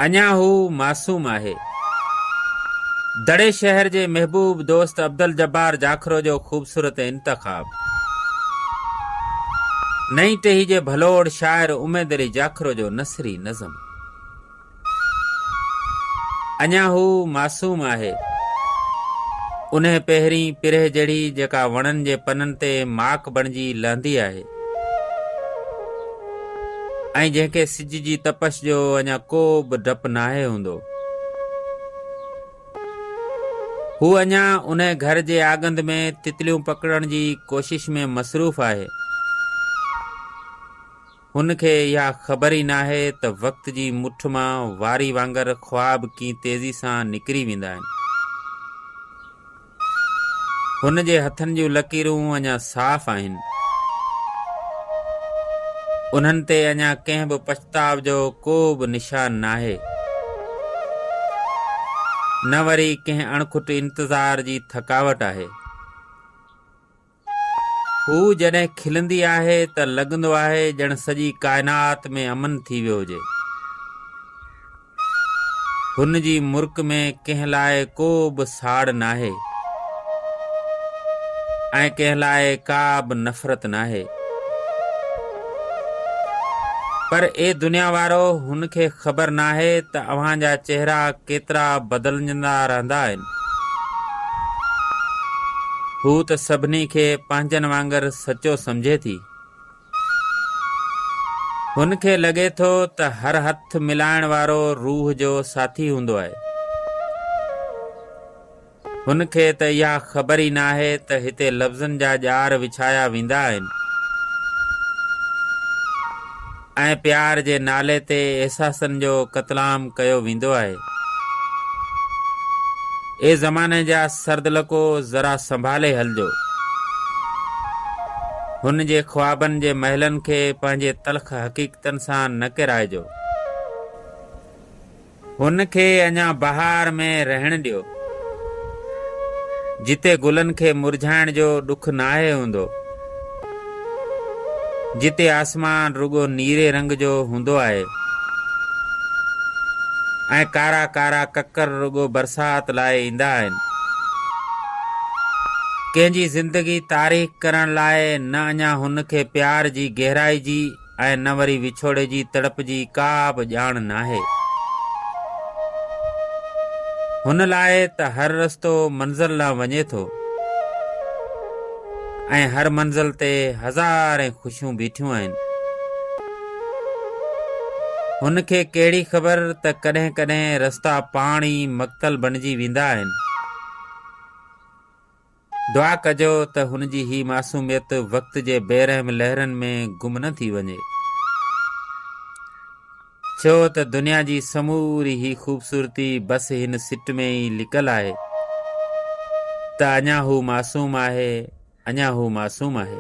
اڃا هو معصوم آهي. دڙي شهر جي محبوب دوست عبدالجبار جاکرو جو خوبصورت انتخاب. نئين ٽهي جي ڀلوڙ شاعر اميد علي جاکرو جو نثري نظم. اڃا هو معصوم آهي. انهي پهرين پرهه جهڙي جيڪا وڻن جي پنن تي ماڪ بڻجي لهندي آهي ۽ جنهن کي سج جي تپش جو اڃا ڪو به ڊپ ناهي هوندو. هو اڃا انهي گهر جي آڳنڌ ۾ تتليون پڪڙڻ جي ڪوشش ۾ مصروف آهي. هن کي اها خبر ئي ناهي ته وقت جي مٺ مان واري وانگر خواب ڪيئن تيزي سان نڪري ويندا آهن. هن جي هٿن جون لڪيرون اڃا صاف آهن. انهن تي اڃا ڪنهن به پڇتاء جو ڪو به نشان ناهي. نه وري ڪنهن اڻکٽ انتظار جي ٿڪاوٽ آهي. هوء جڏهن کلندي آهي ته لڳندو آهي ڄڻ سڄي ڪائنات ۾ امن ٿي ويو هجي. هن جي مرڪ ۾ ڪنهن لاء ڪو به ساڙ ناهي ۽ ڪنهن لاء ڪا به نفرت ناهي. پر اي دنيا وارو هن کي خبر ناهي ته اوهان جا چهرا ڪيترا بدلجندا رهندا آهن. هوء ته سڀني کي پنهنجن وانگر سچو سمجهي ٿي. هن کي لڳي ٿو ته هر هٿ ملائڻ وارو روح جو ساٿي هوندو آهي. هن کي ته اها خبر ئي ناهي ته هتي لفظن جا ڄار وڇايا ويندا آهن ۽ پيار جي نالي تي احساسن جو قتلام ڪيو ويندو آهي. اي زماني جا سردلڪو ذرا سنڀالي هلجو. هن جي خوابن جي محلن کي پنهنجي تلخ حقيقتن سان نه ڪيرائجو. هن کي اڃا بهار ۾ رهڻ ڏيو. جتي گلن کي مرجهائڻ جو ڏک ناهي هوندو. جتي آسمان رڳو نيري رنگ جو هوندو آهي ۽ ڪارا ڪارا ڪڪر رڳو برسات لاء ايندا آهن. ڪنهن جي زندگي تاريخ ڪرڻ لاء نه اڃا هن کي پيار جي گهرائي جي ۽ نه وري وڇوڙي جي تڙپ جي ڪا به ڄاڻ ناهي. هن لاء ته هر رستو منزل ڏانهن وڃي ٿو ۽ هر منزل تي هزارين خوشيون بيٺيون آهن. هن کي ڪهڙي خبر ته ڪڏهن ڪڏهن رستا پاڻ ئي مقتل بڻجي ويندا آهن. دعا ڪجو ته هن جي هي معصوميت وقت جي بي رحم لهرن ۾ گم نه ٿي وڃي. ڇو ته دنيا جي سموري هي خوبصورتي بس هن سٽ ۾ ئي لڪل آهي ته اڃا هو معصوم آهي، اڃا هو معصوم آهي.